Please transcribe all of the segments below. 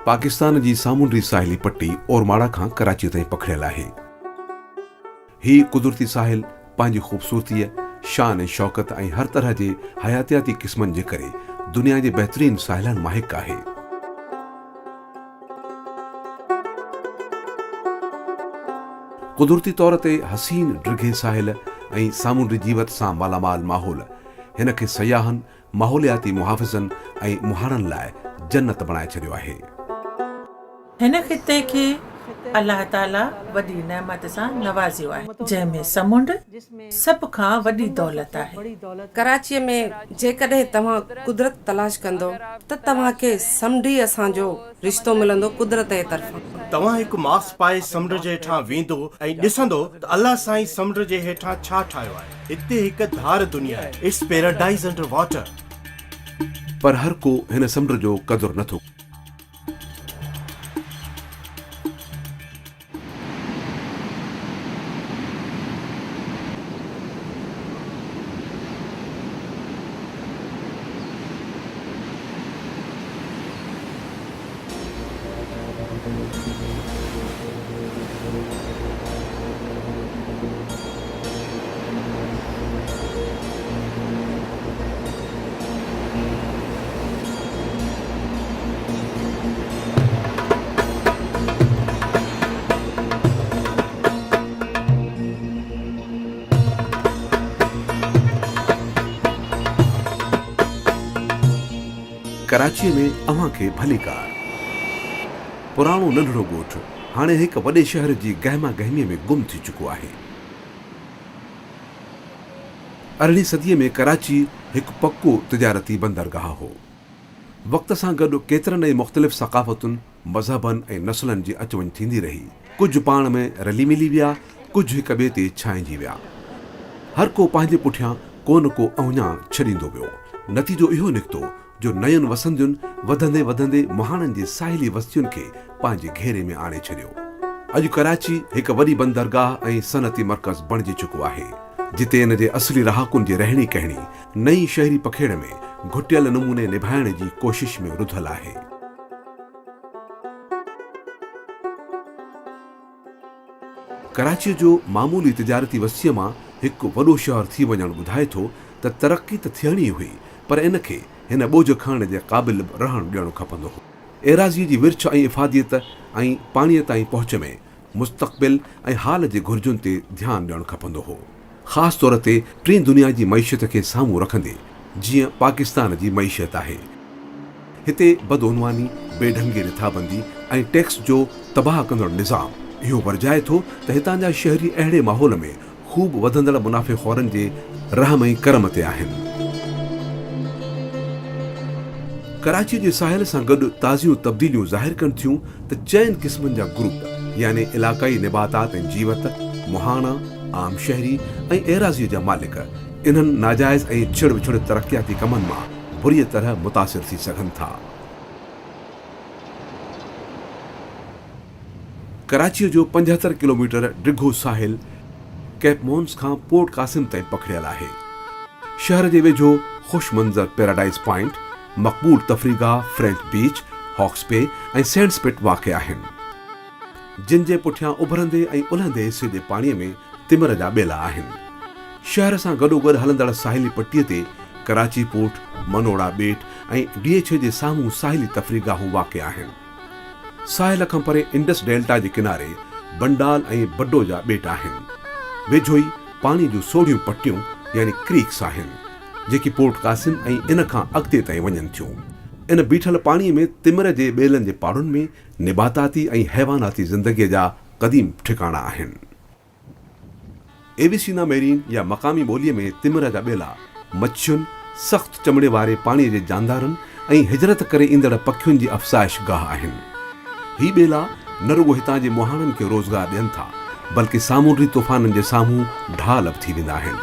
پاڪستان جي سامونڊي ساحلي پٽي اورماڙا کان ڪراچيء تائين پکڙيل آهي. هي قدرتي ساحل پنهنجي خوبصورتيء، شان ۽ شوڪت ۽ هر طرح جي حياتياتي قسمن جي ڪري دنيا جي بهترين ساحلن مان هڪ آهي. قدرتي طور تي حسين ڊگهي ساحل ۽ سامونڊي جيوت سان مالامال ماحول هن کي سياحن ماحولياتي محافظن ۽ مهاڻن لاء جنت بڻائي ڇڏيو آهي. هن خطي کي الله تعاليٰ وڏي نعمت سان نوازيو آهي، جنهن ۾ سمنڊ سڀ کان وڏي دولت آهي. ڪراچيء ۾ جيڪڏهن توهان قدرت تلاش ڪندؤ ته توهان کي سمنڊ ئي اسان جو رشتو ملندو قدرت جي طرفان. توهان هڪ ماسڪ پائي سمنڊ جي هيٺان ويندو ۽ ڏسندو ته الله سائين سمنڊ جي هيٺان ڇا ٺاهيو آهي. هتي هڪ ڌار دنيا آهي. It's paradise under water. پر هر ڪو هن سمنڊ جو قدر نه ٿو. ڪراچيء ۾ اوهان کي ڀليڪار. پراڻو ننڍڙو ڳوٺ هاڻي هڪ وڏي شهر جي گهما گهميء ۾ گم ٿي چڪو آهي. ارڙهين صديء ۾ ڪراچي هڪ پڪو تجارتي بندرگاهه هو. وقت سان گڏ ڪيترن ئي مختلف ثقافتن، مذهبن ۽ نسلن جي اچ وڃ ٿيندي رهي. ڪجهه پاڻ ۾ رلي ملي ويا، ڪجهه هڪ ٻئي تي ڇانئجي ويا. هر ڪو پنهنجي پٺيان ڪو نه ڪو اهڃاڻ ڇڏيندو ويو. نتيجو اهو نڪتو جو نين وسندين وڌندي وڌندي مهاڻن جي ساحلي وستين کي پنهنجي گهيري ۾ آڻي ڇڏيو. اڄ ڪراچي هڪ وڏي بندرگاهه ۽ صنعتي مرڪز بڻجي چڪو آهي، جتي ان جي اصلي رهاڪن جي رهڻي ڪهڻي نئين شهري پکيڙ ۾ گهٽيل نموني نڀائڻ جي ڪوشش ۾ رڌل آهي. ڪراچيء جو معمولي تجارتي وستيء مان هڪ وڏو شهر ٿي وڃڻ ٻڌائي ٿو ته ترقي ته ٿيڻي هئي پر ان کي هن ٻوجهه کڻڻ جي قابل به رهڻ ڏيڻو کپندو هو. ايراضيء جي ورڇ ۽ افاديت ۽ پاڻيء تائين پهچ ۾ مستقبل ۽ حال جي گهرجن تي ڌيان ڏيڻ کپندو هو. خاص طور تي ٽين دنيا جي معيشت کي سامهون رکندي، جيئن پاڪستان جي معيشت آهي. هتي بدعنواني، بي ڍنگي رٿابندي ۽ ٽيڪس جو تباهه ڪندڙ نظام اهو ورجائي ٿو ته هتان جا شهري اهڙي ماحول ۾ خوب وڌندڙ منافعي خورن جي رحم ۽ ڪرم تي آهن. ڪراچيء جي ساحل سان گڏ تازيون تبديليون ظاهر ڪن ٿيون ته چئن قسمن جا گروپ يعني علاقائي نباتات ۽ جيوت، مهاڻا، عام شهري ۽ ايراضيء جا مالڪ انهن ناجائز ۽ ڇڙ وڇڙ ترقياتي ڪمن مان بريء طرح متاثر ٿي سگهن ٿا. ڪراچيء جو 75 ڪلوميٽر ڊگهو ساحل ڪيپ مونس کان پورٽ قاسم تائين پکڙيل آهي. شهر جي ويجهو خوش منظر پيراڊائيز پوائنٽ، مقبول تفريح گاهه French beach, Hawks Bay ۽ Sands Pit واقع آهن. جن جي پٺيان اڀرندي ۽ الهندي حصي جي پاڻيء ۾ تمر جا ٻيلا آهن. شهر سان گڏوگڏ هلندڙ ساحلي پٽيء تي ڪراچي پورٽ، منوڙا ٻيٽ ۽ ڊي ايڇ اي جي سامهون ساحلي تفريح گاهون واقع آهن. ساحل کان پري انڊس ڊيلٽا جي ڪناري بنڊال ۽ بڊو جا ٻيٽ آهن. ويجهو ئي پاڻي جون سوڙهيون پٽيون يعني ڪريڪس آهن، جيڪي پورٽ قاسم ۽ ان کان اڳتي تائين وڃن ٿيون. ان بيٺل پاڻي ۾ تمر جي ٻيلن جي پاڙن ۾ نباتاتي ۽ حيواناتي زندگيء جا قديم ٺڪاڻا آهن. ايويسينا ميرين يا مقامي ٻوليء ۾ تمر جا ٻيلا، مڇين، سخت چمڙي واري پاڻيء جي جاندارن ۽ هجرت ڪري ايندڙ پکين جي افزائش گاهه آهن. هي ٻيلا نه رڳو هتان جي مهاڻن کي روزگار ڏين ٿا، بلڪه سامونڊي طوفانن جي سامهون ڍال به ٿي ويندا آهن.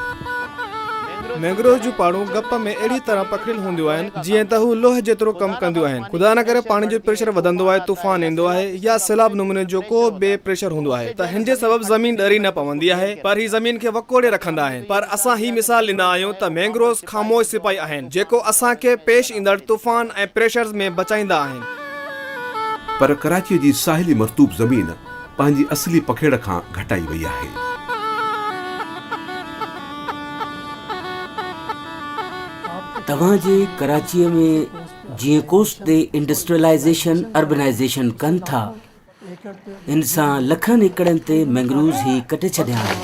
مينگروز جون پاڙون گپ ۾ اهڙي طرح پکڙيل هونديون آهن، جيئن ته هو لوهه جيترو ڪم ڪنديون آهن. خدا نه ڪري پاڻي جو پريشر وڌندو آهي، طوفان ايندو آهي يا سيلاب نموني جو ڪو به پريشر هوندو آهي ته هن جي سبب زمين ڏري نه پوندي آهي پر هي زمين کي وڪوڙي رکندا آهن. پر اسان هي مثال ڏيندا آهيون ته مينگروز خاموش سپاهي آهن، جيڪو اسان کي پيش ايندڙ طوفان ۽ پريشرز ۾ بچائيندا آهن. پر ڪراچيء جي ساحلي مرطوب زمين پنهنجي اصلي پکيڙ کان گهٽائي وئي آهي. توهان جي ڪراچيء ۾ جيئن ڪوسٽ تي انڊسٽريلائيزيشن اربنائيزيشن ڪن ٿا ان سان لکن ايڪڙن تي مينگروز هي ڪٽي ڇڏيا آهن.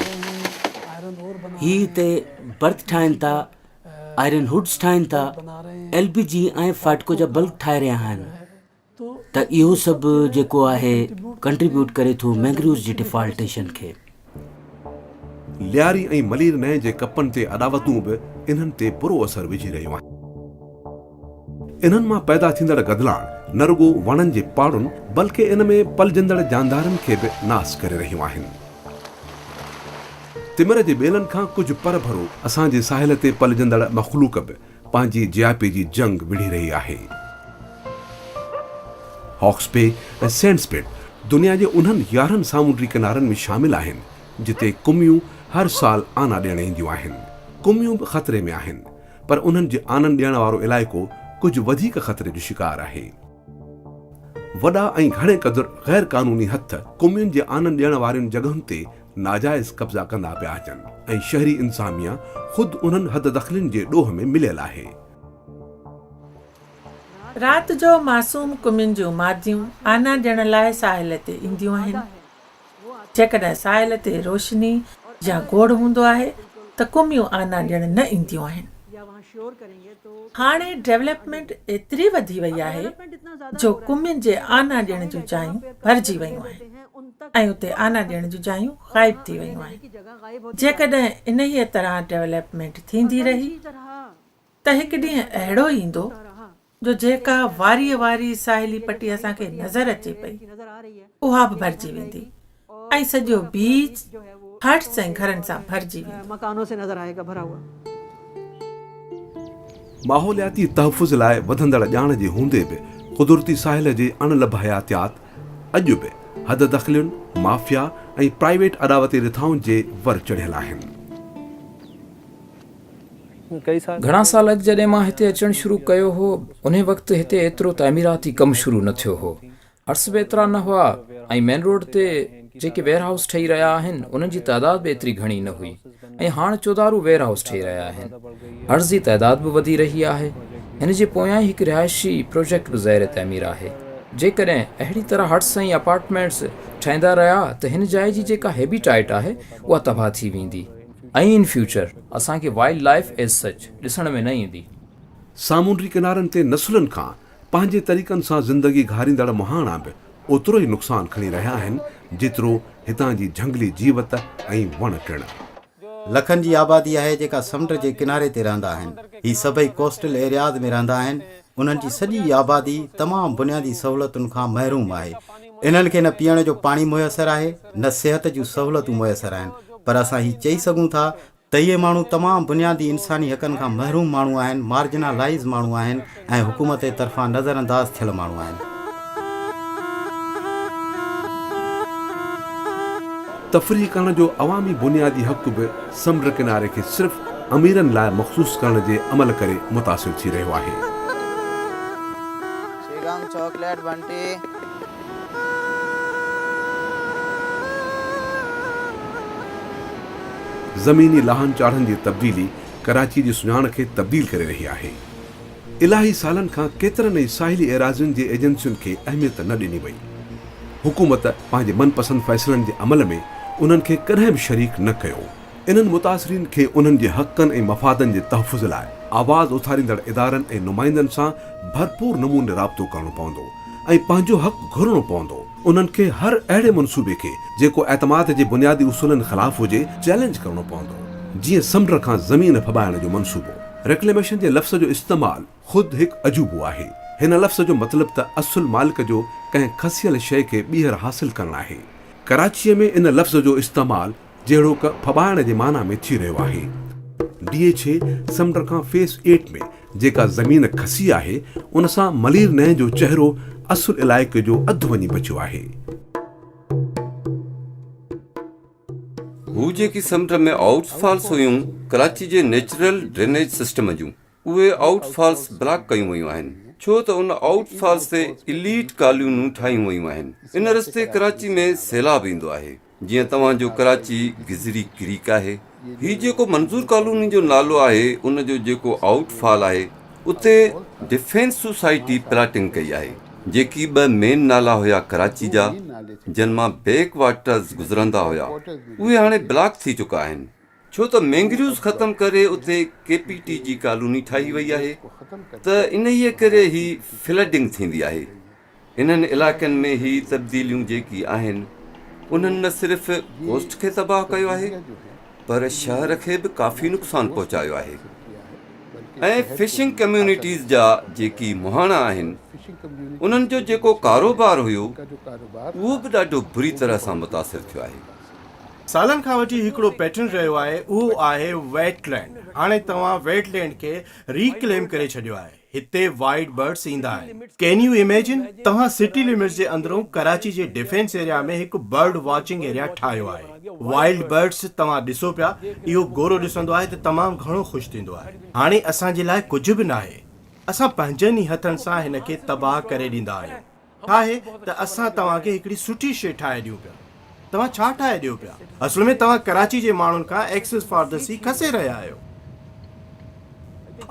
هي هتي برٿ ٺاهين ٿا، آئرن هوڊز ٺاهين ٿا، ايل پي جي ۽ فاٽڪو جا بلڪ ٺاهي رهيا آهن ته اهو سڀ جيڪو آهي ڪنٽريبيوٽ ڪري ٿو مينگروز جي ڊيفالٽيشن کي. لياري ۽ ملير نئين جي ڪپن تي اڏاوتون به انهن تي برو اثر وجهي رهيون آهن. انهن مان پيدا ٿيندڙ گدلاڻ نه رڳو وڻن جي پاڙن بلڪه ان ۾ پلجندڙ جاندارن کي به ناس ڪري رهيون آهن. تمر جي ٻيلن کان ڪجهه پر ڀرو اسان جي ساحل تي پلجندڙ مخلوق به پنهنجي جياپي جي جنگ وڙهي رهي آهي. هاڪس بي ۽ سينڊ اسپٽ دنيا جي انهن 11 سامونڊي ڪنارن ۾ شامل آهن جتي ڪميون هر سال آنا ڏيڻ اينديون آهن. ڪميون به خطري ۾ آهن پر انهن جي آنن ڏيڻ وارو علائقو ڪجهه وڌيڪ خطري جو شڪار آهي. وڏا ۽ گهڻي قدر غير قانوني هٿ ڪمين جي آنن ڏيڻ وارين جڳهن تي ناجائز قبضا ڪندا پيا اچن ۽ شهري انتظاميا خود انهن حددخلين جي ڏوهه ۾ مليل آهي. رات جو معصوم ڪمين جون ماديون آنا ڏيڻ لاء ساحل تي اينديون آهن. جيڪڏهن ساحل تي روشني يا گوڙ هوندو آهي ته ڪميون آنا ڏيڻ نه اينديون آهن. هاڻي ڊولپمينٽ ايتري وڌي وئي آهي جو ڪمين جي آنا ڏيڻ جون جايون ڀرجي ويون آهن ۽ اتي آنا ڏيڻ جون جايون غائب ٿي ويون آهن. جيڪڏهن انهيء طرح ڊولپمينٽ ٿيندي رهي ته هڪ ڏينهن اهڙو ايندو جو جيڪا واريء واري ساحلي پٽي اسان کي نظر اچي پئي، اها به ڀرجي ويندي ۽ سڄو بيچ هٽس ۽ گهرن سان ڀرجي ويندو. ماحولياتي تحفظ لاء وڌندڙ ڄاڻ جي هوندي به قدرتي ساحل جي اڻ لڀ حياتيات اڄ به حد دخلين، مافيا ۽ پرائيويٽ اڏاوتي رٿائن جي ور چڙهيل آهن. گهڻا سال اڳ جڏهن مان هتي اچڻ شروع ڪيو هو، انهي وقت هتي ايترو تعميراتي ڪم شروع نه ٿيو هو. هٽس به ايترا نه هئا ۽ مين روڊ تي جيڪي ويئر هائوس ٺهي رهيا آهن، انهن جي تعداد به ايتري گهڻي نه هئي ۽ هاڻ چوڌارو ويئر هائوس ٺهي رهيا آهن. هٽس جي تعداد به وڌي رهي آهي. هن جي پويان ئي هڪ رهائشي پروجيڪٽ به زير تعمير آهي. جيڪڏهن اهڙي طرح هٽس ۽ اپارٽمينٽس ٺهندا رهيا ته هن جاء جي جيڪا هيبيٽائٽ آهي، اها تباهه ٿي ويندي. ۽ ان فيوچر اسان کي وائلڊ لائيف ايز سچ ڏسڻ ۾ نه ايندي. سامونڊي ڪنارن تي نسلن کان پنهنجي طريقن سان زندگي گهاريندڙ مهاڻا به اوترو ئي نقصان کڻي رهيا آهن جيترو هتان جي جهنگلي جيوت ۽ وڻ ٽڻ. لکن جي آبادي آهي جيڪا سمنڊ جي ڪناري تي رهندا آهن. هي سڀئي ڪوسٽل ايرياز ۾ رهندا آهن. انهن جي سڄي آبادي تمام بنيادي سهولتن کان محروم آهي. انهن کي نه پيئڻ جو پاڻي ميسر آهي نه صحت جون سهولتون ميسر آهن پر اسان هي چئي سگهون ٿا ته اهي ماڻهو تمام بنيادي انساني حقن کان محروم ماڻهو آهن، مارجنالائيز ماڻهو آهن ۽ حڪومت جي طرفان نظرانداز ٿيل ماڻهو آهن. تفريح ڪرڻ جو عوامي بنيادي حق به سمنڊ ڪناري کي صرف اميرن لاء مخصوص ڪرڻ جي عمل ڪري متاثر ٿي رهيو آهي. شيگام چاڪليٽ بنٽي. زميني لاهن چاڙهن جي تبديلي ڪراچي جي سڃاڻ کي تبديل ڪري رهي آهي. الاهي سالن کان ڪيترن ئي ساحلي ايراضين جي ايجنسين کي اهميت نه ڏني وئي. حڪومت پنهنجي من پسند فيصلن جي عمل ۾ انهن کي ڪڏهن به شريڪ نه ڪيو. انهن متاثرين کي انهن جي حقن ۽ مفادن جي تحفظ لاء آواز اٿاريندڙ ادارن ۽ نمائندن سان ڀرپور نموني رابطو ڪرڻو پوندو ۽ پنهنجو حق گهرڻو پوندو. انهن کي هر اهڙي منصوبي کي جيڪو اعتماد جي بنيادي اصولن خلاف هجي چئلينج ڪرڻو پوندو. جيئن سمنڊ کان زمين ڦٻائڻ جو منصوبو. ريڪليميشن جي لفظ جو استعمال خود هڪ عجوبو آهي. هن لفظ جو مطلب ته اصل مالڪ جو ڪنهن کسيل شيء کي ٻيهر حاصل ڪرڻ آهي. ڪراچيء ۾ ان لفظ جو استعمال جهڙوڪ ڦٻائڻ جي معنيٰ ۾ ٿي رهيو آهي. ڊي ايڇ اي سمنڊ کان فيس ايٽ ۾ جيڪا زمين کسي آهي، ان سان ملير نئين جو چهرو اصل علائقي جو اڌ وڃي بچيو آهي. هو جيڪي سمنڊ ۾ آئوٽ فالس هيون ڪراچي جي نيچرل ڊرينيج سسٽم جون اهي آئوٽ فالس بلاڪ ڪيون ويون آهن. ڇو ته ان آئوٽ فالز تي اليٽ ڪالونيون ٺاهيون ويون آهن. ان رستي ڪراچي ۾ سيلاب ايندو آهي. جيئن توهان جو ڪراچي گذري ڪريڪ آهي. هي جيڪو منظور ڪالوني جو نالو آهي ان جو جيڪو آئوٽ فال آهي اتي ڊفينس سوسائٽي پلاٽنگ ڪئي آهي. جيڪي ٻه مين نالا هيا ڪراچي جا جن مان بيڪ واٽرز گذرندا هيا اهي هاڻي بلاڪ ٿي چڪا آهن. ڇو ته مينگريوز ختم ڪري اتي ڪي پي ٽي جي ڪالوني ٺاهي وئي آهي ته انهيء ڪري هي فلڊنگ ٿيندي آهي. انهن علائقن ۾ هي تبديليون جيڪي آهن انهن نه صرف ڪوسٽ کي تباهه ڪيو آهي پر شهر کي به ڪافي نقصان پهچايو آهي ۽ فشنگ ڪميونٽيز جا جيڪي مهاڻا آهن انهن جو جيڪو ڪاروبار هيو اهو به ڏاڍو بري طرح سان متاثر ٿيو آهي. سالن کان وٺي هڪڙو پيٽرن رهيو آهي اهو آهي ويٽ لينڊ هاڻي توهان ويٽ لينڊ کي ريڪليم ڪري ڇڏيو آهي. هتي وائيڊ برڊس ايندا آهن. Can you imagine توهان سٽي لمٽس جي اندرون ڪراچي جي ڊفينس ايريا ۾ هڪ برڊ واچنگ ايريا ٺاهيو آهي. وائلڊ برڊس توهان ڏسو پيا، اهو گورو ڏسندو آهي ته تمام گهڻو خوش ٿيندو آهي. هاڻي اسان جي لاء ڪجهه به ناهي. اسان پنهنجن ئي هٿن سان هن کي تباهه ڪري ڏيندا آهيون. ٺاهي ته اسان توهان کي هڪڙي سٺي شيء ٺاهي ڏيون پيا. توهان ڇا ٺاهي ڏيو پيا؟ اصل ۾ توهان ڪراچي جي ماڻهن کان ايڪسس فار the سي کسي رهيا آهيو.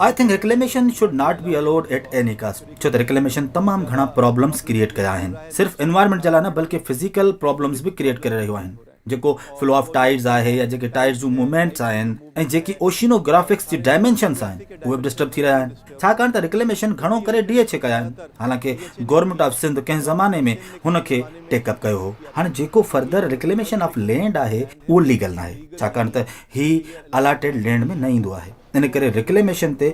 I think reclamation should not be allowed at any cost ڇو ته ريڪليميشن تمام گهڻا پرابلمس ڪريئيٽ ڪيا آهن صرف انوائرمينٽ جي لاء نه بلڪه فزيڪل پرابلمس به ڪريئيٽ ڪري رهيو آهن. جيڪو فلو آف ٽائيڊز آهي يا جيڪي ٽائيڊز جون موومينٽس آهن ۽ جيڪي اوشينو گرافڪس جي ڊائمينشنس آهن اهي به ڊسٽرب ٿي رهيا آهن ڇاڪاڻ ته ريڪليميشن گهڻو ڪري ڊي ايڇ اي ڪيا آهن حالانڪه گورنمينٽ آف سنڌ ڪنهن زماني ۾ هن کي ٽيڪ اپ ڪيو هو هاڻي جيڪو فردر ريڪليميشن آف لينڊ آهي اهو ليگل ناهي ڇاڪاڻ ته هي الاٽيڊ لينڊ ۾ نه ايندو آهي. ان ڪري ريڪليميشن تي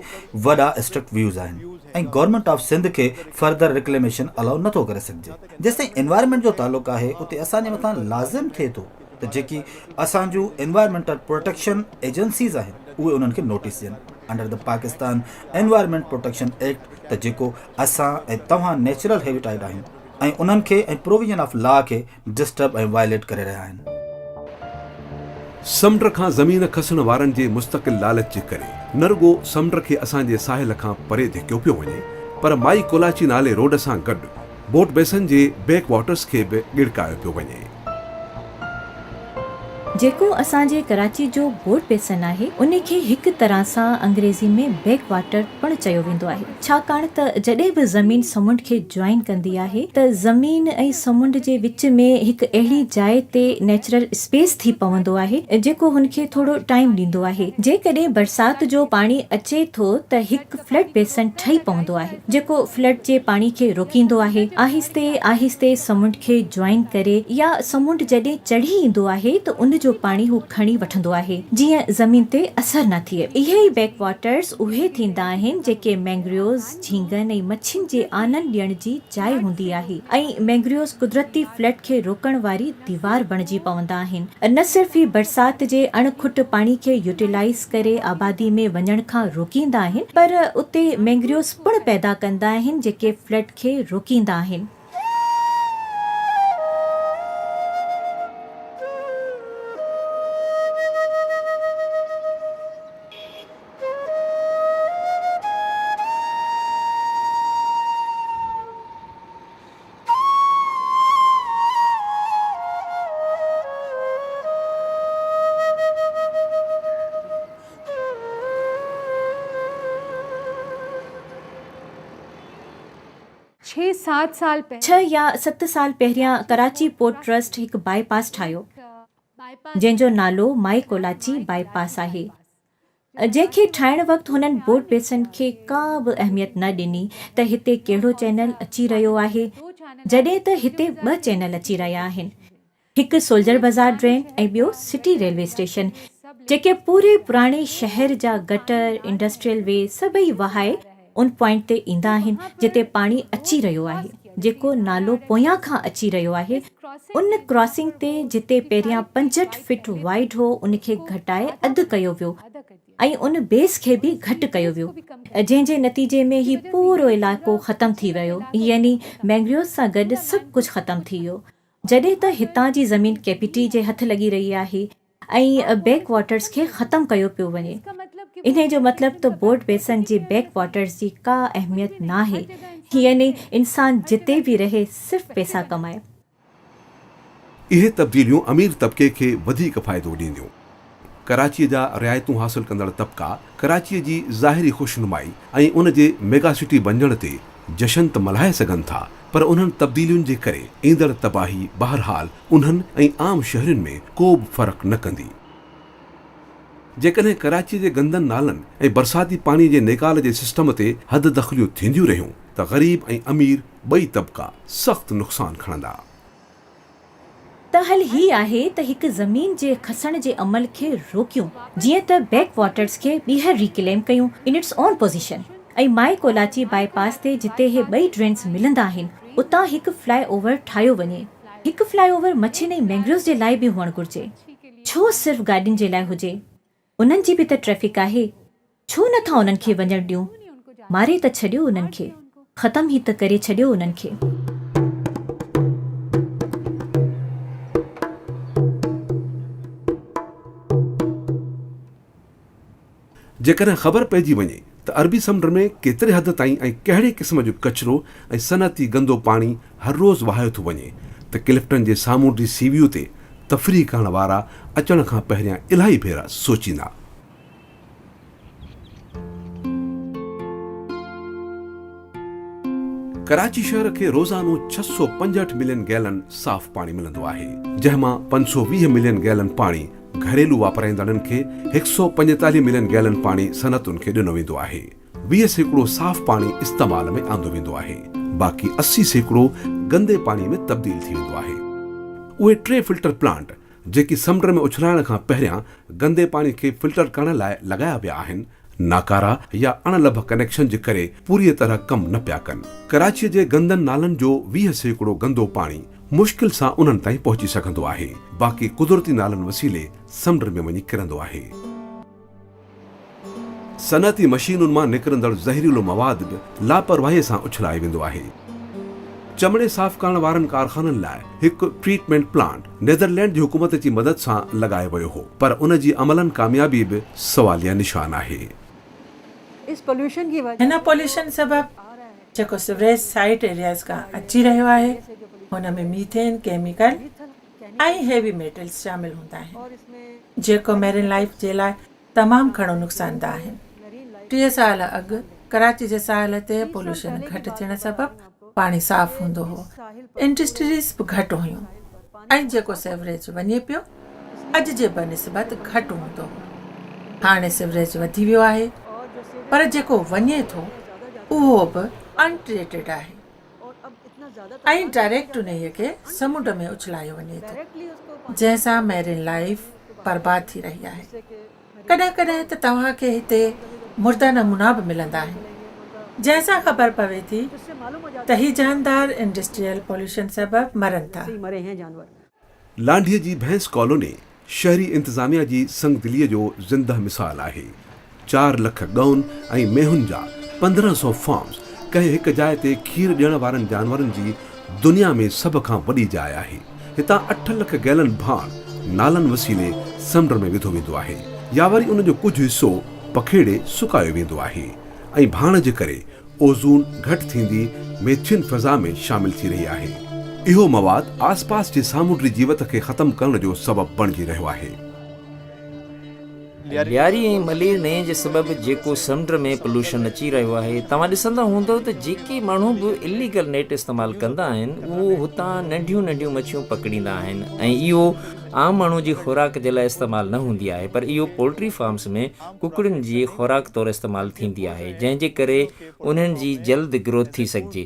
وڏا اسٽرڪٽ ويوز آهن ۽ گورنمينٽ آف سنڌ کي فردر ريڪليميشن الائو نٿو ڪري سگهجي. جيستائين انوائرمينٽ جو تعلق آهي اتي اسان جي مٿان لازم ٿئي ٿو ته جيڪي اسان جون انوائرمينٽل پروٽيڪشن ايجنسيز آهن اهي انهن کي نوٽيس ڏين under the Pakistan environment protection act ته جيڪو اسان ۽ توهان نيچرل هيبيٽائيڊ آهيون ۽ انهن کي ۽ پروويزن آف لا کي ڊسٽرب ۽ وائليٽ ڪري رهيا آهن. سمنڊ کان زمين کسڻ وارن جي مستقل لالچ جي ڪري نه رڳو سمنڊ کي اسان جي ساحل کان پري ڌڪيو پيو وڃي پر مائي ڪولاچي نالي روڊ سان گڏ بوٽ بيسن جي بيڪ واٽرس کي به ڳڙڪايو پيو وڃي. جيڪو اسان جي ڪراچي جو بوٽ بيسن آهي ان کي هڪ طرح سان انگريزي ۾ بيڪ واٽر پڻ چيو ويندو آهي. ڇاڪاڻ ته جڏهن به زمين سمنڊ کي جوائن ڪندي آهي ته زمين ۽ سمنڊ جي وچ ۾ هڪ اهڙي جاء تي نيچرل اسپيس ٿي پوندو آهي جيڪو هن کي ٿورو ٽائيم ڏيندو آهي. جيڪڏهن برسات جو پاڻي اچي ٿو ته هڪ فلڊ بيسن ٺهي پوندو آهي جيڪو فلڊ جي پاڻي کي روڪيندو آهي. آهستي آهستي سمنڊ کي جوائن ڪري يا سمنڊ جڏهن چڙهي ايندو آهي ته ان جو پاڻي هو کڻي وٺندو آهي جيئن زمين تي اثر نه ٿئي. اهي ئي بيڪ واٽرز اهي ٿيندا آهن جيڪي مينگريوز، جهينگن ۽ مڇين جي آنن ڏيڻ جي جاء هوندي آهي ۽ مينگريوز قدرتي فلڊ کي روڪڻ واري ديوار بڻجي پوندا آهن. نه صرف هي برسات جي اڻ کٽ پاڻي کي يوٽيلائيز ڪري آبادي ۾ وڃڻ کان روڪيندا آهن پر اتي مينگريوز پڻ پيدا ڪندا آهن جيڪي فلڊ کي روڪيندا آهن. ڇهه يا ست سال پهريان ڪراچي پورٽ ٽرسٽ هڪ باء پاس ٺاهيو، جنهن جو نالو مائي ڪولاچي باء پاس آهي. جنهن کي ٺاهڻ وقت هنن بورڊ بيسن کي ڪا به اهميت نه ڏني ته هتي ڪهڙو چينل اچي رهيو آهي، جڏهن ته هتي ٻه چينل اچي رهيا آهن، هڪ سولجر بازار ڊرين ۽ ٻيو سٽي ريلوي اسٽيشن، جيڪي پوري پراڻي شهر جا گٽر، انڊسٽريل وي سڀئي وهائي ان پوائنٽ تي ايندا آهن جتي پاڻي اچي رهيو آهي، جيڪو نالو پويان کان اچي رهيو آهي، ان ڪراسنگ تي جتي پهريان 65 فٽ وائيڊ هو ان کي گهٽائي اڌ ڪيو ويو ۽ ان بيس کي به گهٽ ڪيو ويو، جنهن جي نتيجي ۾ هي پورو علائقو ختم ٿي ويو يعني مينگريوز سان گڏ سڀ ڪجهه ختم ٿي ويو، جڏهن ته هتان جي زمين ڪي پي ٽي جي هٿ لڳي رهي آهي. ۽ بيڪ واٽرز کي ختم ڪيو پيو وڃي. انهي جو مطلب ته بورڊ بيسن جي بيڪ واٽرز جي ڪا اهميت ناهي يعني انسان جتي به رهي صرف پئسا ڪمائي. اهي تبديليون امير طبقي کي وڌيڪ فائدو ڏينديون. ڪراچيء جا رعايتون حاصل ڪندڙ طبقا ڪراچيء جي ظاهري خوشنمائي ۽ ان جي ميگا سٽي بنجڻ تي جشن ته ملهائي سگهن ٿا پر انهن تبديلين جي ڪري ايندڙ تباهي بهرحال انهن ۽ عام شهرين ۾ ڪو به فرق نه ڪندي. جيڪڏهن ڪراچيء جي گندن نالن ۽ برساتي پاڻي جي نيڪال جي سسٽم تي حد دخليون ٿينديون رهيون ته غريب ۽ امير ٻئي طبقا سخت نقصان کڻندا. ته حل هي آهي ته هڪ زمين جي کسڻ جي عمل کي روڪيون جيئن ته بيڪ واٽرز کي ٻيهر ريڪليم ڪيون in its own position ۽ Mai Kolachi bypass تي جتي هي ٻئي ڊرينز ملندا آهن اتان هڪ فلائي اوور ٺاهيو وڃي. هڪ فلائي اوور مڇين ۽ مينگروز جي لاء به هئڻ گهرجي. ڇو صرف گاڏين جي لاء هجي؟ انهن جي به ته ٽريفڪ آهي، ڇو نه ٿا انهن کي وڃڻ ڏيون؟ ماري ته ڇڏيو انهن کي، ختم ئي ته ڪري ڇڏيو انهن کي. جيڪڏهن خبر پئجي وڃي ته عربي سمنڊ ۾ ڪيتري حد تائين ۽ ڪهڙي قسم جو ڪچرو ۽ صنعتي گندو پاڻي هر روز وهايو ٿو وڃي ته ڪلفٽن جي سامونڊي سي ويو تي تفريح ڪرڻ وارا اچڻ کان پهريان الاهي ڀيرا سوچيندا. ڪراچي شهر کي روزانو 665 ملين گيلن صاف پاڻي ملندو آهي، جنهن مان 520 ملين گيلن پاڻي گهريلو واپرائيندڙن کي، 145 ملين گيلن پاڻي صنعتن کي ڏنو ويندو آهي. 20% صاف پاڻي استعمال ۾ آندو ويندو آهي، باقي 80% گندي پاڻي ۾ تبديل ٿي ويندو آهي. اهي ٽي فلٽر پلانٽ جيڪي سمنڊ ۾ اڇلائڻ کان پهريان گندي پاڻي کي فلٽر ڪرڻ لاء لڳايا ويا آهن، ناڪارا يا اڻ لڀ ڪنيڪشن جي ڪري پوريء طرح ڪم نه پيا ڪن. ڪراچيء جي گندن نالن جو 20% گندو پاڻي مشڪل سان انهن تائين پهچي سگهندو آهي، باقي قدرتي نالن وسيلي سمنڊ ۾ وڃي ڪرندو آهي. صنعتي مشينن مان نڪرندڙ زهريلو مواد به لاپرواهيء سان اڇلايو ويندو آهي. چمڙي صاف ڪرڻ وارن ڪارخانن لاء هڪ ٽريٽمينٽ پلانٽ نيدرلينڊ جي حڪومت جي مدد سان لڳايو ويو هو پر ان جي عملاً ڪاميابي به سواليه نشان آهي. هن پوليوشن سبب جيڪو سيوريج سائيٽ ايرياز کان اچي رهيو آهي ان ۾ ميٿين ڪيميڪل ۽ هيوي ميٽلز شامل هوندا آهن جيڪو ميرين لائيف جي لاء تمام گهڻو نقصانده آهن. 30 سال اڳ ڪراچي جي ساحل تي پوليوشن گهٽ ٿيڻ سبب پاڻي صاف هوندو هو، انڊسٽريز به گهٽ هيون ۽ جيڪو سيوريج وڃي پيو اڄ جي بنسبت گهٽ هوندو هو. هاڻي سيوريج وڌي ويو آهي پر جيڪو وڃي ٿو اهو به ان ٽريٽيڊ آهي. ۽ ڊائريڪٽ انهيء کي سمنڊ ۾ اڇلايو وڃي ٿو، جنهن سان مئرين لائيف برباد ٿي رهي آهي. ڪڏهن ڪڏهن ته توهان کي هتي مرده نمونا به ملندا آهن، جنهن سان خبر پوي ٿي ته هي جاندار انڊسٽريل پوليوشن سبب مرن ٿا. لانڍيء جي ڀينس ڪالوني شهري انتظاميا جي سنگدليء جو زنده مثال آهي. چار لک ڳئون ۽ مينهن جا 15 سئو فارمز ڪنهن هڪ جاء تي کير ڏيڻ وارن جانورن جي دنيا ۾ سڀ کان وڏي جاء آهي. هتان اٺ لک گيلن ڀاڻ نالن وسيلي سمنڊ ۾ وڌو ويندو آهي يا وري ان جو ڪجهه حصو پکيڙي سڪايو ويندو آهي ۽ ڀاڻ جي ڪري اوزون گهٽ ٿيندي ميٿين فضا ۾ شامل ٿي رهي آهي. اهو مواد آس پاس جي سامونڊي جيوت کي ختم ڪرڻ جو سبب بڻجي رهيو آهي. لياري ۽ ملير نئين جي سبب جيڪو سمنڊ ۾ پوليوشن اچي رهيو آهي توهان ڏسندا هوندؤ ته جيڪي ماڻهو به اليگل نيٽ استعمال ڪندا آهن اهو هتان ننڍيون ننڍيون مڇيون پڪڙيندا آهن ۽ اهو عام ماڻهو جي خوراڪ جي لاء استعمال نه هوندي آهي پر اهو پولٽري فارمز ۾ ڪڪڙين جي خوراڪ طور استعمال ٿيندي آهي جنهن جي ڪري انهن جي جلد گروٿ ٿي سگهجي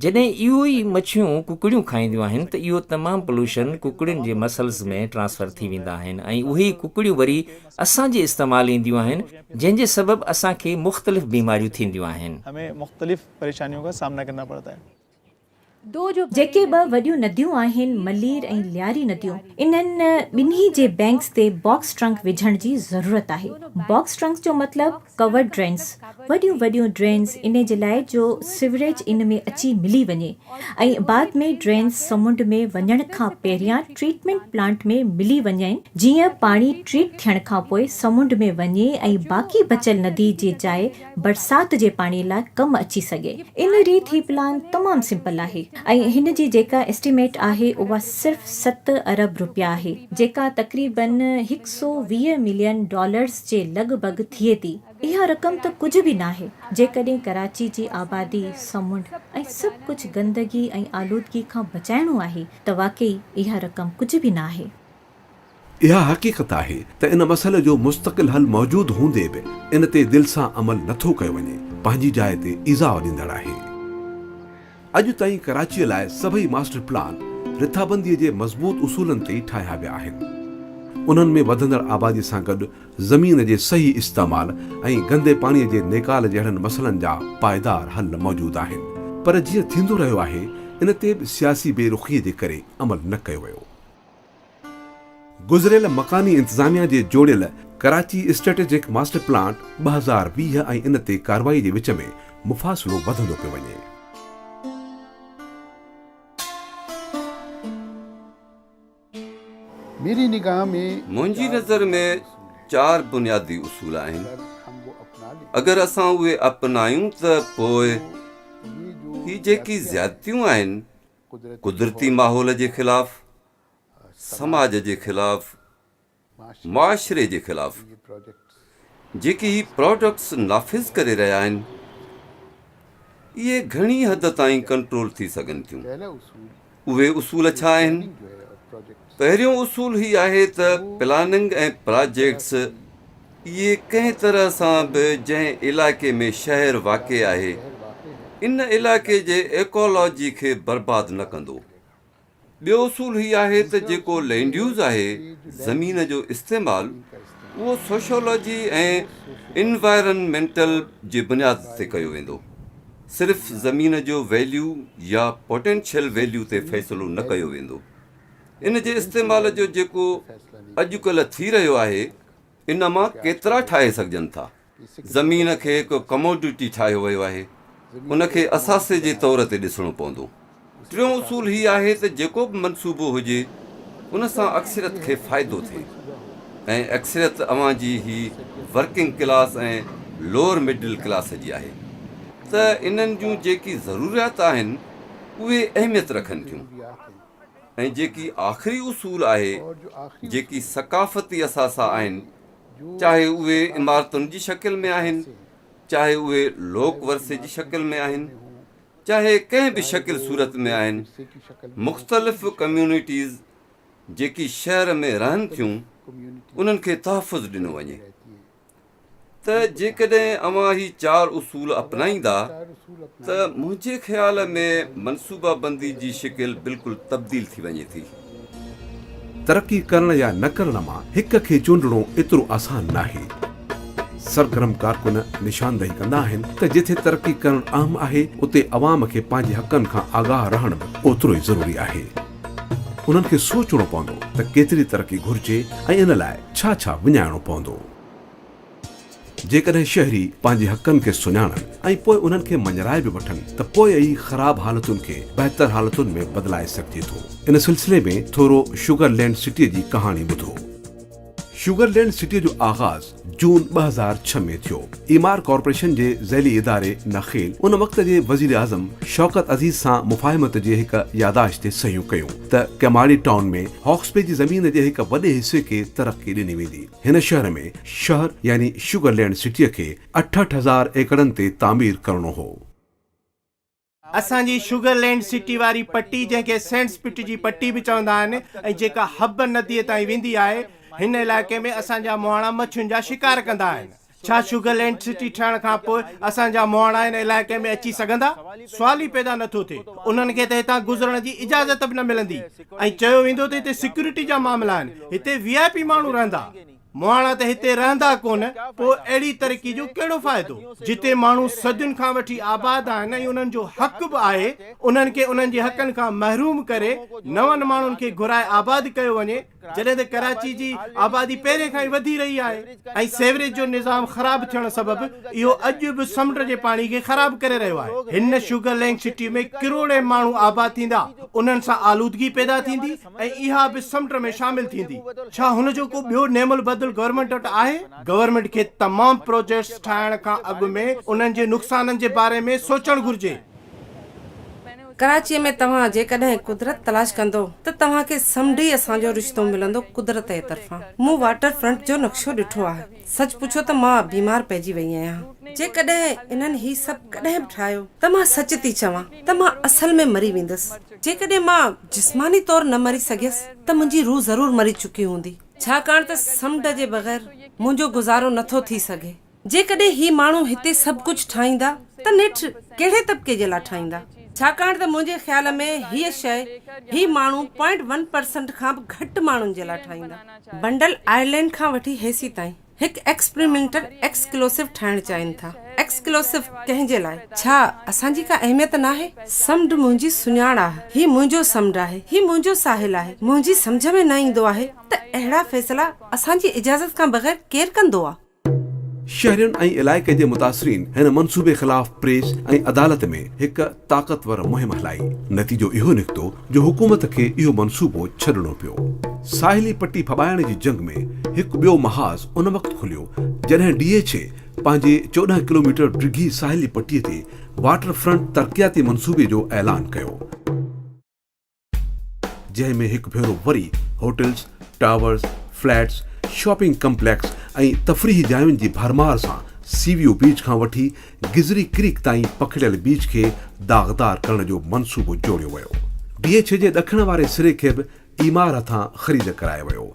جڏهن اهو ئي مڇيون ڪڪڙيون کائينديون آهن ته اهو تمام پولوشن ڪڪڙين جي مسلز ۾ ٽرانسفر ٿي ويندا آهن ۽ اهي ئي ڪڪڙيون وري اسان جي استعمال اينديون آهن جنهن جي سبب اسان کي مختلف بيماريون ٿينديون آهن. همين مختلف پريشانيون کا سامنا ڪرنا پڙتا هي. جيڪي ٻه وڏيون نديون آهن ملير ۽ لياري نديون انهن ٻنهي جي بينڪس تي باڪس ٽرنڪ وجهڻ جي ضرورت آهي. باڪس ٽرنڪس جو مطلب ڪورڊ ڊرينس وڏيون وڏيون ڊرينز انهي جي لاء جو سيوريج ان ۾ اچي ملي وڃي ۽ بعد ۾ ڊرينز سمنڊ ۾ وڃڻ کان پهريان ٽريٽمينٽ پلانٽ ۾ ملي وڃين جيئن پاڻي ٽريٽ ٿيڻ کانپوء سمنڊ ۾ وڃي ۽ باقي بچيل ندي جي جاء برسات جي پاڻي لاء ڪم اچي سگهي. ان ريت هي پلان تمام سمپل آهي ۽ هن جي جيڪا اسٽيميٽ آهي اها صرف ست ارب روپيا آهي جيڪا تقريبن هڪ سو 20 ملين ڊالرز جي لڳ ڀڳ ٿئي ٿي. اها رقم ته ڪجهه به ناهي جيڪڏهن ڪراچي جي آبادي، سمنڊ ۽ سڀ ڪجهه گندگي ۽ آلودگي کان بچائڻو آهي ته واقعي اها رقم ڪجهه به ناهي. اها حقيقت آهي ته ان مسئلي جو مستقل حل موجود هوندي به ان تي دل سان عمل نه ٿو ڪيو وڃي، پنهنجي جاء تي ايذاء ڏيندڙ آهي. اڄ تائين ڪراچيء لاء سڀئي ماسٽر پلان رٿابنديء جي مضبوط اصولن تي ئي ٺاهيا ويا آهن. انهن ۾ وڌندڙ آبادي سان گڏ زمين جي صحيح استعمال ۽ گندي پاڻيء جي نيڪال جهڙن مسئلن جا پائيدار حل موجود آهن. پر جيئن ٿيندو رهيو آهي، ان تي به سياسي بي رخيء جي ڪري عمل نه ڪيو ويو. گذريل مڪاني انتظاميا جي جوڙيل ڪراچي اسٽريٽجڪ ماسٽر پلانٽ 2020 ۽ ان تي ڪارروائي جي وچ ۾ مفاصلو وڌندو پيو وڃي. منهنجي نظر ۾ چار بنيادي اصول آهن، اگر اسان اهي اپنايون ته پوء هي جيڪي زيادتيون آهن، قدرتي ماحول جي خلاف، سماج جي خلاف، معاشري جي خلاف جيڪي هي پراڊڪٽس نافذ ڪري رهيا آهن، اهي گهڻي حد تائين ڪنٽرول ٿي سگهن ٿيون. اهي اصول ڇا آهن؟ پهريون اصول هي آهي ته پلاننگ ۽ پراجيڪٽس اهي ڪنهن طرح سان به جنهن علائقي ۾ شهر واقع آهي، ان علائقي جي ايڪالاجي کي برباد نه ڪندو. ٻيو اصول هي آهي ته جيڪو لينڊ يوز آهي، زمين جو استعمال، اهو سوشيالاجي ۽ انوائرنمينٽل جي بنياد تي ڪيو ويندو. صرف زمين جو ويليو يا پوٽينشل ويليو تي فيصلو نه ڪيو ويندو. ان جي استعمال جو جيڪو اڄڪلهه ٿي رهيو آهي، ان مان ڪيترا ٺاهي سگهجن ٿا. زمين کي هڪ ڪموڊٽي ٺاهيو ويو آهي، ان کي اثاثي جي طور تي ڏسڻو پوندو. ٽيون اصول هي آهي ته جيڪو به منصوبو هجي، ان سان اڪثريت کي فائدو ٿئي ۽ اڪثريت اوهان جي هي working class ۽ lower middle class جي آهي ته انهن جون جيڪي ضروريات آهن، اهي اهميت رکن ٿيون. ۽ جيڪي آخري اصول آهي، جيڪي ثقافتي اثاثا آهن، چاهي اهي عمارتن جي شڪل ۾ آهن، چاهي اهي لوڪ ورثي جي شڪل ۾ آهن، چاهي ڪنهن به شڪل صورت ۾ آهن، مختلف ڪميونٽيز جيڪي شهر ۾ رهن ٿيون، انهن کي تحفظ ڏنو وڃي. ته جيڪڏهن اوهان هي چار اصول اپنائيندا ته منهنجي خيال ۾ منصوبابندي جي شڪل بلڪل تبديل ٿي وڃي ٿي. ترقي ڪرڻ يا نه ڪرڻ مان هڪ کي چونڊڻو ايترو آسان ناهي. سرگرم ڪارڪن نشاندهي ڪندا آهن ته جتي ترقي ڪرڻ اهم آهي اتي عوام کي پنهنجي حقن کان آگاهه رهڻ به اوترو ئي ضروري آهي. انهن کي سوچڻو پوندو ته ڪيتري ترقي گهرجي ۽ ان لاء ڇا ڇا وڃائڻو پوندو. جيڪڏهن شهري پنهنجي حقن کي سڃاڻن ۽ پوء انهن کي مڃرائي به وٺن ته پوء ئي خراب حالتن کي بهتر حالتن ۾ بدلائي سگهجي ٿو. ان سلسلي ۾ ٿورو شگر لينڊ سٽيء جي ڪهاڻي ٻڌو. شگر لينڊ سٽيء جو آغاز جون 2006 ۾ ٿيو. ايمار ڪارپوريشن جي ذيلي اداري نخيل ان وقت جي وزيراعظم شوڪت عزيز سان مفاهمت جي هڪ ياداشت تي صحيحون ڪيون ته ڪيماڙي ٽائون ۾ هاڪس بي جي زمين جي هڪ وڏي حصي کي ترقي ڏني ويندي. هن شهر ۾ شهر يعني شگر لينڊ سٽيء کي 68 هزار ايڪڙن تي تعمير ڪرڻو هو. اسان جي شگر لينڊ سٽي واري پٽي جنهن کي سينڊس پٽ جي پٽي به چوندا آهن ۽ جيڪا حب نديء تائين ويندي آهي، هن علائقي ۾ اسان جا مهاڻا مڇين جا شڪار ڪندا آهن. ڇا شگر لينڊ سٽي ٺهڻ کان پوء اسان جا مهاڻا هن علائقي ۾ اچي سگهندا؟ سوال ئي پيدا نٿو ٿئي. انهن کي ته هتان گذرڻ جي اجازت به نه ملندي ۽ چيو ويندو ته هتي سيڪيورٽي جا معاملا آهن، هتي وي آء پي ماڻهو رهندا. مهاڻا ته هتي رهندا ڪونه، پوء اهڙي ترقي جو ڪهڙو فائدو؟ جتي ماڻهو صدين کان وٺي آباد آهن ۽ انهن جو حق به آهي، انهن کي انهن جي حقن کان محروم ڪري نون ماڻهن کي گهرائي آباد ڪيو وڃي، جڏهن ته ڪراچي جي آبادي پهرين کان ئي وڌي رهي آهي ۽ سيوريج جو نظام خراب ٿيڻ سبب اهو اڄ به سمنڊ جي پاڻي کي خراب ڪري رهيو آهي. هن شگر لينڪ سٽي ۾ ڪروڙين ماڻهو آباد ٿيندا، انهن سان آلودگي پيدا ٿيندي، ۽ اها به سمنڊ ۾ شامل ٿيندي. ڇا هن جو ڪو ٻيو نعم البدل گورنمينٽ وٽ آهي؟ گورنمينٽ کي تمام پروجيڪٽس ٺاهڻ کان اڳ ۾ انهن جي نقصانن جي باري ۾ سوچڻ گهرجي. ڪراچيء ۾ توهان جيڪڏهن قدرت تلاش ڪندو ته توهان کي سمنڊ ئي اسان جو رشتو ملندو قدرت جي طرفان. مون واٽر فرنٽ جو نقشو ڏٺو آهي. سچ پڇو ته مان بيمار پئجي وئي آهيان. جيڪڏهن انهن هي سڀ ڪڏهن به ٺاهيو ته مان سچ ٿي چوان ته مان اصل ۾ مري ويندس. جيڪڏهن مان جسماني طور نه مري سگهيس ته منهنجي روح ضرور مري چڪي هوندي، ڇاڪاڻ ته سمنڊ جي بغير منهنجو گذارو نه ٿو ٿي سگهي. جيڪڏهن هي ماڻهو هتي سڀ ڪجهه ٺاهيندا ته نيٺ ڪهڙي طبقي جي لاء ٺاهيندا؟ ڇاڪاڻ ته منهنجي خيال ۾ هيء شيء هي ماڻهو پوائنٽ ون پرسنٽ کان به گهٽ ماڻهن جي لاء ٺاهيندا. بنڊل آئرلينڊ کان وٺي هيسيتائين. هڪ ايڪسپريمينٽل ايڪسڪلوسو ٺاهڻ چاهين ٿا. ايڪسڪلوسو ڪنهن جي لاء؟ ڇا اسان جي ڪا اهميت ناهي؟ سمنڊ منهنجي سڃاڻ آهي. هي منهنجو سمنڊ آهي. هي منهنجو ساحل آهي. منهنجي سمجهه ۾ نه ايندو آهي ته اهڙا فيصلا اسان جي اجازت کان بغير ڪير ڪندو آ؟ شهرين ۽ علائقي جي متاثرين هن منصوبي خلاف پريس ۽ عدالت ۾ هڪ طاقتور مهم هلائي. نتيجو اهو نڪتو جو حڪومت کي اهو منصوبو ڇڏڻو پيو. ساحلي پٽي ڦٻائڻ جي جنگ ۾ هڪ ٻيو محاذ ان وقت کليو جڏهن ڊي ايڇ اي پنهنجي 14 ڪلوميٽر ڊگهي ساحلي پٽي تي واٽر فرنٽ ترقياتي منصوبي جو اعلان ڪيو، جنهن ۾ هڪ ڀيرو وري hotels, towers, flats, shopping complex ۽ تفريحي جاين جي ڀرمار سان سي ويو بيچ کان وٺي گذري ڪريڪ تائين پکڙيل بيچ کي داغدار ڪرڻ جو منصوبو جوڙيو ويو. ڊي ايڇ اي جي ڏکڻ واري سري کي به ايمار هٿان خريد ڪرايو ويو.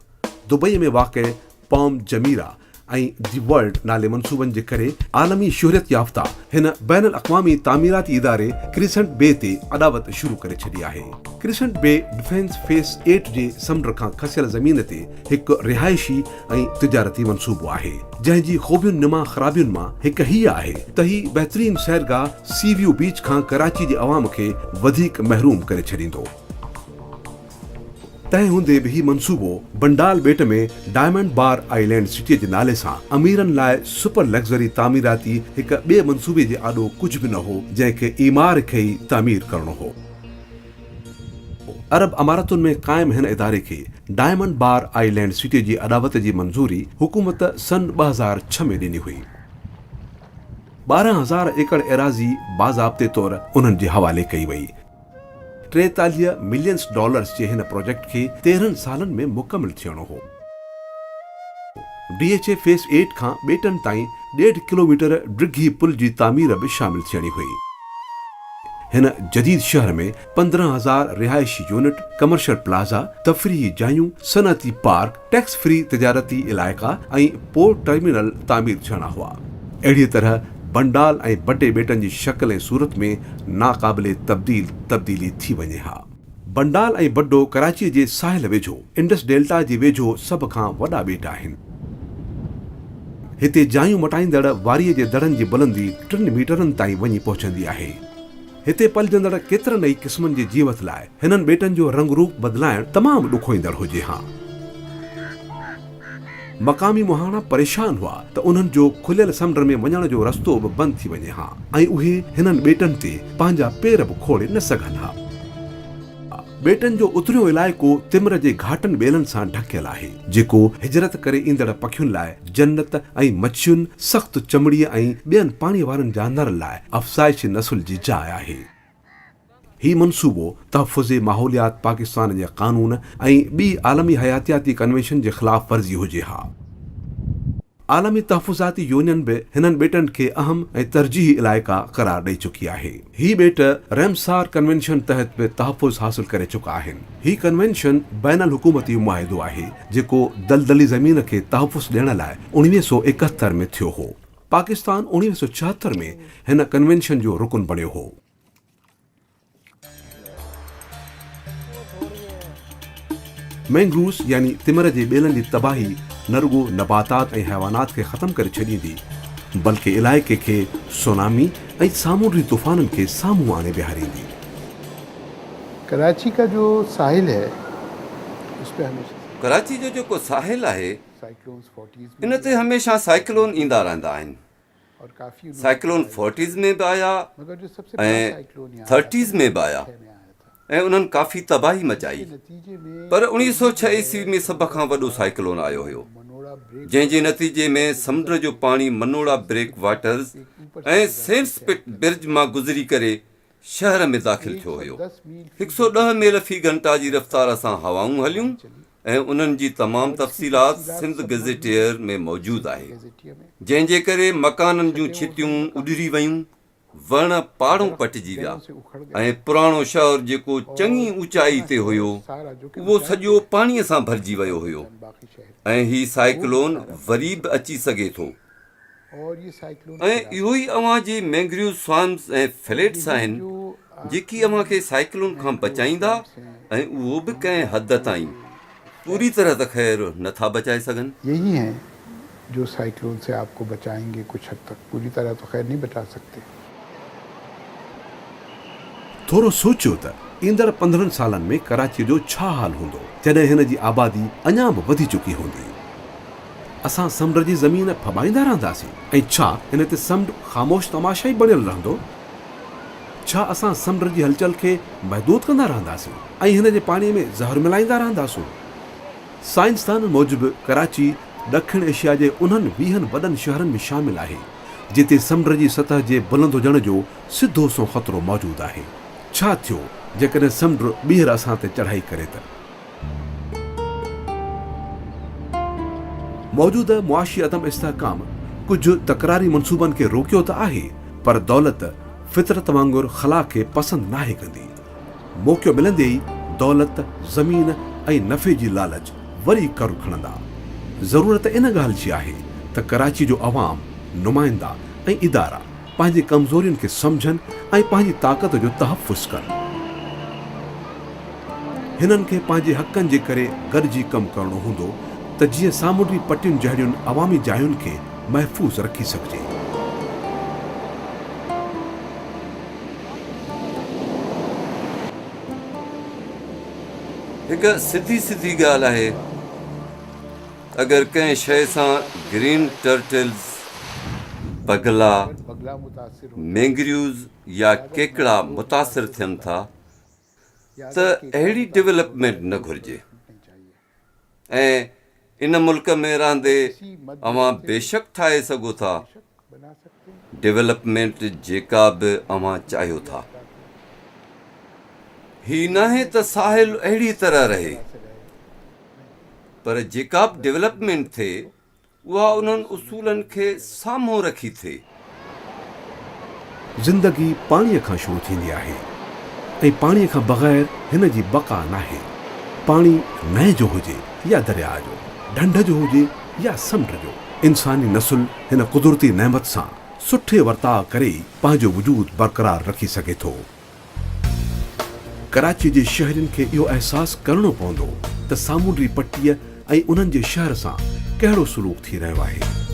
دبئي ۾ واقع پام جميرا ۽ the world نالي منصوبن جي ڪري عالمي شهريت يافته هن بين الاقوامي تعميراتي اداري ڪريسنٽ بي تي اڏاوت شروع ڪري ڇڏي آهي. ڪريسنٽ بي ڊفينس فيس ايٽ جي سمنڊ کان کسيل زمين تي هڪ رهائشي ۽ تجارتي منصوبو آهي، جنهن جي خوبين نما خرابين مان هڪ هيء آهي ته هي بهترين سيرگاهه سي ويو بيچ کان ڪراچي جي عوام کي وڌيڪ محروم ڪري ڇڏيندو. تنهن هوندي به هي منصوبو بنڊال ٻيٽ ۾ ڊائمنڊ بار آئيلينڊ سٽيء جي نالي سان اميرن لاء سپر لگزري تعميراتي هڪ ٻئي منصوبي جي آڏو ڪجهه به نه هو، جنهن کي ايمار کي ئي تعمير ڪرڻو هو. عرب اماراتن ۾ قائم هن اداري کي ڊائمنڊ بار آئي لينڊ سٽي جي اڏاوت جي منظوري حڪومت سن 2006 ۾ ڏني هئي. 12,000 ايڪڙ ايراضي باضابطي طور انهن جي حوالي ڪئي وئي. 43 ملينس ڊالرز جي هن پروجيڪٽ کي 13 سالن ۾ مڪمل ٿيڻو هو. ڊي ايڇ اي فيس ايٽ کان ٻيٽن تائين ڏيڍ ڪلوميٽر ڊگهي پل جي تعمير به شامل ٿيڻي هئي. هن جديد شهر ۾ 15,000 رهائشي يونٽ، ڪمرشل پلازا، تفريحي جايون، صنعتي پارڪ، ٽيڪس فري تجارتي علائقا ۽ پورٽ ٽرمينل تعمير ٿيڻا هئا. اهڙيء طرح بنڊال ۽ بڊي ٻيٽن جي شڪل ۽ صورت ۾ ناقابل تبديل تبديلي ٿي وڃي ها. بنڊال ۽ بڊو ڪراچيء جي ساحل ويجهو انڊس ڊيلٽا جي ويجهو سڀ کان وڏا ٻيٽ آهن. هتي جايون مٽائيندڙ واريء جي دڙن جي بلندي ٽن ميٽرن تائين وڃي پهچندي آهي. هتي پلجندڙ ڪيترن ئي قسمن جي جيوت لاء هنن ٻيٽن جو رنگ روپ بدلائڻ تمام ڏکوئيندڙ هجي هان. مقامي مهاڻا پريشان هئا ته انهن جو کليل سمنڊ ۾ وڃڻ جو رستو به بند ٿي وڃي ها ۽ اهي هنن ٻيٽن تي پنهنجا پير به کوڙي نه سگهن ها. ٻيٽن جو اتريون علائقو تمر جي گهاٽن ٻيلن سان ڍڪيل آهي، جيڪو هجرت ڪري ايندڙ پکين لاء جنت ۽ مڇين، سخت چمڙيء ۽ ٻين پاڻيء وارن جاندارن لاء افزائش نسل جي جاء آهي. هي منصوبو تحفظ ماحوليات پاڪستان جي قانون ۽ ٻي عالمي حياتياتي ڪنوينشن جي خلاف ورزي هجي ها. عالمي تحفظاتي يونين به هنن ٻيٽن کي اهم ۽ ترجيحي علائقا قرار ڏئي چڪي آهي. هي ٻيٽ ريمسار ڪنوينشن تحت به تحفظ حاصل ڪري چڪا آهن. هي ڪنوينشن بين الحڪومتي معاهدو آهي، جيڪو دلدلي زمين کي تحفظ ڏيڻ لاء 1971 ۾ ٿيو هو. پاڪستان 1976 ۾ هن ڪنوينشن جو رڪن بڻيو هو. مينگرووز يعني تمر جي ٻيلن جي تباهي نه رڳو نباتات ۽ حيوانات کي ختم ڪري ڇڏيندي، بلڪه علائقي کي سونامي ۽ سامونڊي طوفانن کي سامهون آڻي بيهاريندي. ڪراچي ڪا جو ساحل هي اس پي هميشه. ڪراچي جو جيڪو ساحل آهي ان تي هميشه سائيڪلون ايندا رهندا آهن. سائيڪلون فورٽيز ۾ به آيا ۽ ٿرٽيز ۾ به آيا ۽ انهن ڪافي تباهي مچائي پر 1906 عيسوي ۾ سڀ کان وڏو سائيڪلون آيو هيو جنهن جي نتيجي ۾ سمنڊ جو پاڻي منوڙا بريڪ واٽرز ۽ سينڊسپٽ برج مان گذري ڪري شهر ۾ داخل ٿيو هيو. 110 ميل في گهنٽا جي رفتار سان هوائون هليون ۽ انهن جي تمام تفصيلات سنڌ گزيٽيئر ۾ موجود آهي. جنهن جي ڪري مڪانن جون ڇتيون اڏري ويون، وڻ پاڙون پٽجي ويا ۽ پراڻو شهر جيڪو چڱي اوچائي تي هيو اهو سڄو پاڻي سان ڀرجي ويو هيو ۽ هي سائيڪلون وري به اچي سگهي ٿو. ۽ اهو ئي اوهان جي مينگريوز سوامپس ۽ فليٽس آهن جيڪي اوهان کي سائيڪلون کان بچائيندا ۽ اهو به ڪنهن حد تائين، پوري طرح ته خير نه ٿا بچائي سگهن. يهي هين جو سائيڪلون سي آپ ڪو بچائين گي ڪجهه حد تڪ، پوري طرح تو خير نهين بچا سڪتي. ٿورو سوچيو ته ايندڙ 15 سالن ۾ ڪراچيء جو ڇا حال هوندو جڏهن هن جي آبادي اڃا به وڌي چڪي هوندي. اسان سمنڊ جي زمين ڦٻائيندا رهنداسين ۽ ڇا ان تي سمنڊ خاموش تماشائي بڻيل رهندو؟ ڇا اسان سمنڊ جي هلچل کي محدود ڪندا رهنداسين ۽ هن جي پاڻي ۾ زهر ملائيندا رهنداسون؟ سائنسدانن موجب ڪراچي ڏکڻ ايشيا جي انهن ويهن وڏن شهرن ۾ شامل آهي، جتي سمنڊ جي سطح جي بلند هجڻ جو سڌو سنئون خطرو موجود آهي. ڇا ٿيو جيڪڏهن سمنڊ ٻيهر اسان تي چڙهائي ڪري ته؟ موجوده معاشي عدم استحڪام ڪجهه تڪراري منصوبن کي روڪيو ته آهي پر دولت فطرت وانگر خلا کي پسند ناهي ڪندي. موقعو ملندي ئي دولت، زمين ۽ نفعي جي لالچ وري ڪر کڻندا. ضرورت ان ڳالهه جي آهي ته ڪراچي جو عوام، نمائندا ۽ ادارا پنهنجي ڪمزورين کي سمجهن ۽ پنهنجي طاقت جو تحفظ ڪن. هنن کي پنهنجي حقن جي ڪري گڏجي ڪم ڪرڻو هوندو ته جيئن سامونڊي پٽين جهڙين عوامي جاين کي محفوظ رکي سگهجي. هڪ سڌي سڌي ڳالهه آهي اگر ڪنهن شيء سان گرين ٽرٽلز، بگلا، مينگريوز يا ڪيڪڙا متاثر ٿين ٿا ته اهڙي ڊولپمينٽ نه گهرجي ۽ ان ملڪ ۾ رهندي اوهان بيشڪ ٺاهي سگهو ٿا ڊولپمينٽ جيڪا به اوهان چاهيو ٿا. هي ناهي ته ساحل اهڙي طرح رهي پر جيڪا به ڊولپمينٽ ٿئي اها انهن اصولن کي سامهون رکي ٿئي. زندگي پاڻيء کان شروع ٿيندي آهي ۽ پاڻيء کان بغير هن جي بقا ناهي. پاڻي نئين جو هجي يا درياء جو، ڍنڍ جو هجي يا سمنڊ جو، انساني نسل هن قدرتي نعمت سان سٺي ورتاء ڪري ئي پنهنجو وجود برقرار رکي سگهي ٿو. ڪراچيء جي شهرين کي اهو احساس ڪرڻو پوندو ته سامونڊي پٽيء ۽ انهن جي شهر سان ڪهڙو سلوڪ ٿي رهيو آهي.